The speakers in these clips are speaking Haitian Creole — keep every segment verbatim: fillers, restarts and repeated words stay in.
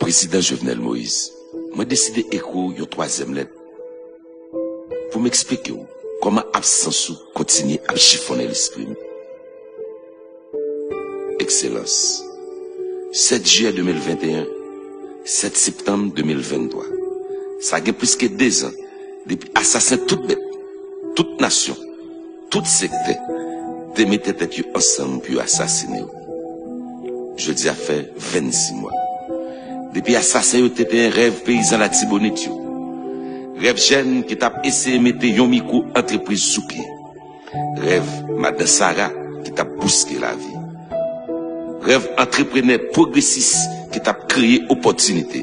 Prezidan Jovenel Moïse, mwen deside ekri w yon twazyèm lèt pou m eksplike w kòman absans ou kontinye ap chifonnen lespri m. Ekselans, sèt jiyè de mil venteyen, sèt septanm de mil venntwa. Sa gen plis ke dezan depi asasen tout bèt, tout nasyon, tout sektè te mete tèt yo ansanm pou yo asasine w. Jodi a fè vennsis mwa depi asasen yo te tenyen rèv peyizan Latibonit yo. Rèv jèn ki t ap eseye mete yon mikwo antrepriz sou pye. Rèv madan Sara ki t ap bouske lavi. Rèv antreprenè pwogresis ki t ap kreye opòtinite.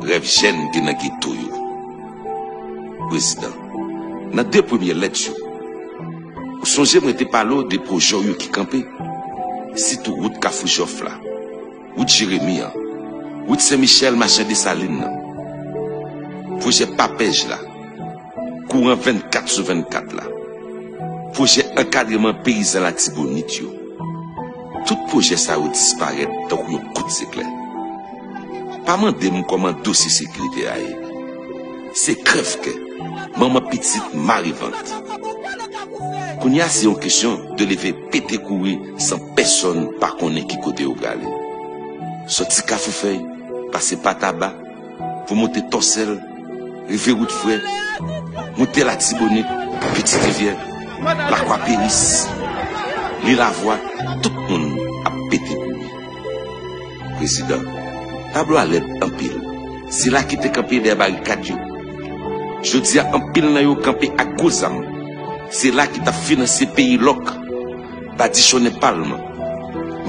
Rèv jèn ki nan geto yo. Prezidan, nan de premye lèt yo, ou sonje mwen te pale w de pwojè w yo ki kanpe, sitou wout Kafou Jòf la, wout Jeremi an, wout Sen Michèl machan Desalin nan, pwojè papèj la, kouran vennkat sou vennkat la, pwojè ankadreman peyizan Latibonit yo. Tout pwojè sa yo disparèt tankou yon kout zeklè. Pa mande m kòman dosye sekirite a ye. Se krèvkè manman pitit marevant. Kounye a se yon kesyon de leve pete kouri san pèsonn pa konnen ki kote yo prale. Sòti Kafou Fèy, pase pa Taba, pou monte Tòsèl, rive wout Frè, monte Latibonit, Pitit Rivyè, Lakwa Peris, Lilavwa, tout moun ap pete kouri. Prezidan, tablo a lèd anpil. Se la ki te kanpe dèyè barikad yo. Jodi a, anpil nan yo kanpe ak gwo zam. Se la ki t ap finanse peyi lòk, badichonnen palman,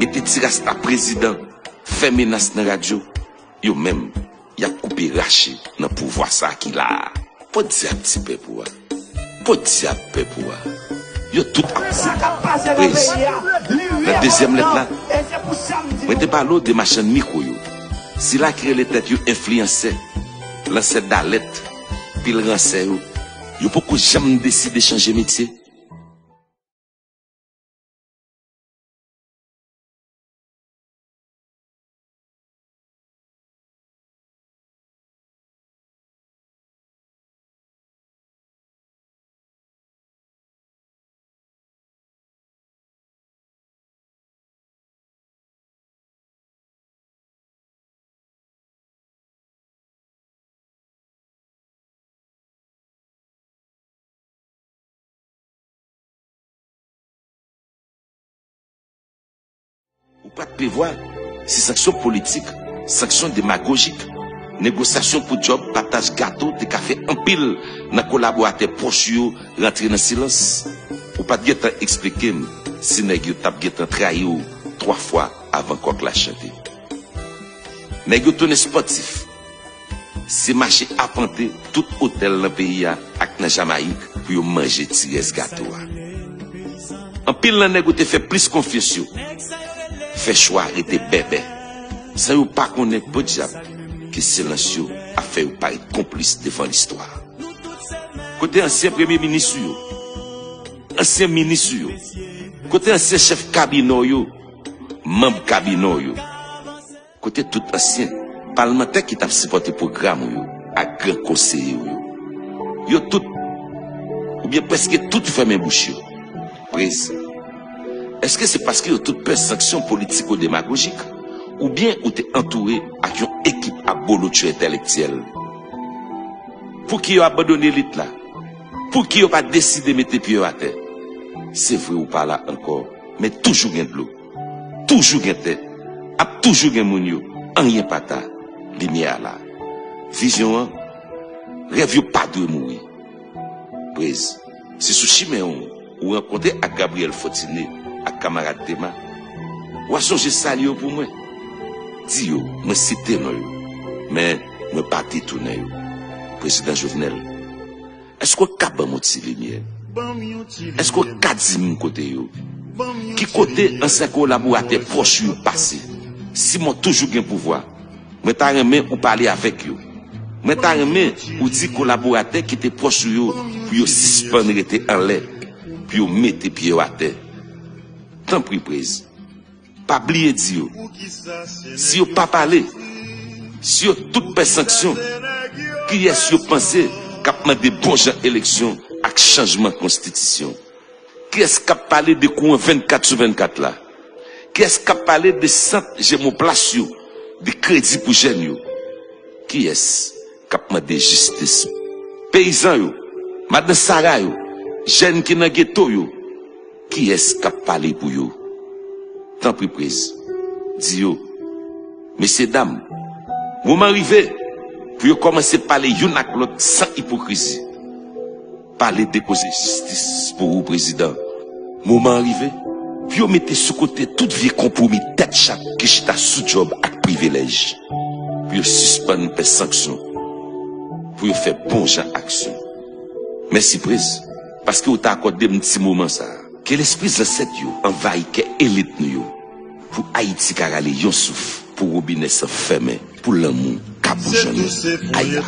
mete ti rasta prezidan, fè menas nan radyo. Yo menm, y ap koupe rache nan pouvwa sa a ki la a. Podyab ti pèp ou a. Podyab pèp ou a. Yo tout ap pran. Prez, nan dezyèm lèt la, mwen te pale w de machann mikwo yo. Sila ki rele tèt yo enfliyansè, lansè dalèt, pil ransè yo. Yo poko janm deside chanje metye. Ou pa t prevwa si sanksyon politik, sanksyon demagojik, negosyasyon pou djòb, pataj gato te ka fè anpil nan kolaboratè pwòch ou yo rantre nan silans. Ou pa t gentan eksplike m si nèg yo t ap gentan trayi w twa fwa avan kòk la chante. Nèg yo tounen spòtif. Se mache apante tout otèl nan peyi a ak nan Jamayik pou yo manje ti rès gato a. Anpil nan nèg ou te fè plis konfyans yo fè chwa rete bèbè, san yo pa konnen podyab ke silans yo ap fè yo parèt konplis devan listwa. Kote ansyen premye minis ou yo? Ansyen minis ou yo? Kote ansyen chèf kabinè w yo? Manm kabinè w yo? Kote tout ansyen palmantè ki t ap sipòte pwogram ou yo ak gran konseye w yo? Yo tout, oubyen prèske tout, fèmen bouch yo. Prez, èske se paske yo tout pè sanksyon politiko-demagojik, oubyen ou te antoure ak yon ekip a bolotcho entèlektyèl? Pouki yo abandone lit la? Pouki yo pa deside mete pye yo atè? Se vre ou pa la ankò, men toujou gen dlo. Toujou gen tè, ap toujou gen moun yo, anyen pa ta, limyè a la. Vizyon an, rèv yo pa dwe mouri. Prez, si sou chimen w, ou rankontre ak Gabriel Fortuné ak kamarad Tema, w a sonje salye yo pou mwen. Di yo, mwen site non yo, men mwen pa detounen yo. Prezidan Jovenel, èske w ka ban m yon ti limyè? Èske w ka di m kote yo? Ki kote ansyen kolaboratè pwòch ou yo pase? Simon toujou gen pouvwa. Mwen ta renmen ou pale avèk yo. Mwen ta renmen ou di kolaboratè ki te pwòch ou yo pou yo sispann rete anlè, pou yo mete pye yo atè. Tanpri, Prez, pa bliye di yo, si yo pa pale, Si yo tout pè sanksyon, kiyès yo panse k ap mande bon jan eleksyon ak chanjman konstitisyon? Kiyès k ap pale de kouran vennkat sou vennkat la? Kiyès k ap pale de sant Jemoplas yo, de kredi pou jèn yo? Kiyès k ap mande jistis? Peyizan yo, madan Sara yo, jèn ki nan geto yo, kiyès k ap pale pou yo? Tanpri, Prez, di yo, mesye dam, moman rive pou yo kòmanse pale youn ak lòt san ipokrizi. Pale de koze jistis pou ou, Prezidan. Moman an rive pou yo mete sou kote tout vye konpwomi tèt chat ki chita sou djòb ak privilèj. Pou yo sispann pè sanksyon. Pou yo fè bon jan aksyon. Mèsi, Prez, paske w ta akòde m ti moman sa a. Ke lespri zansèt yo anvayi kè elit nou yo, pou Ayiti ka rale yon souf, pou wobinè san fèmen, pou lanmou ka boujonnen. Aya!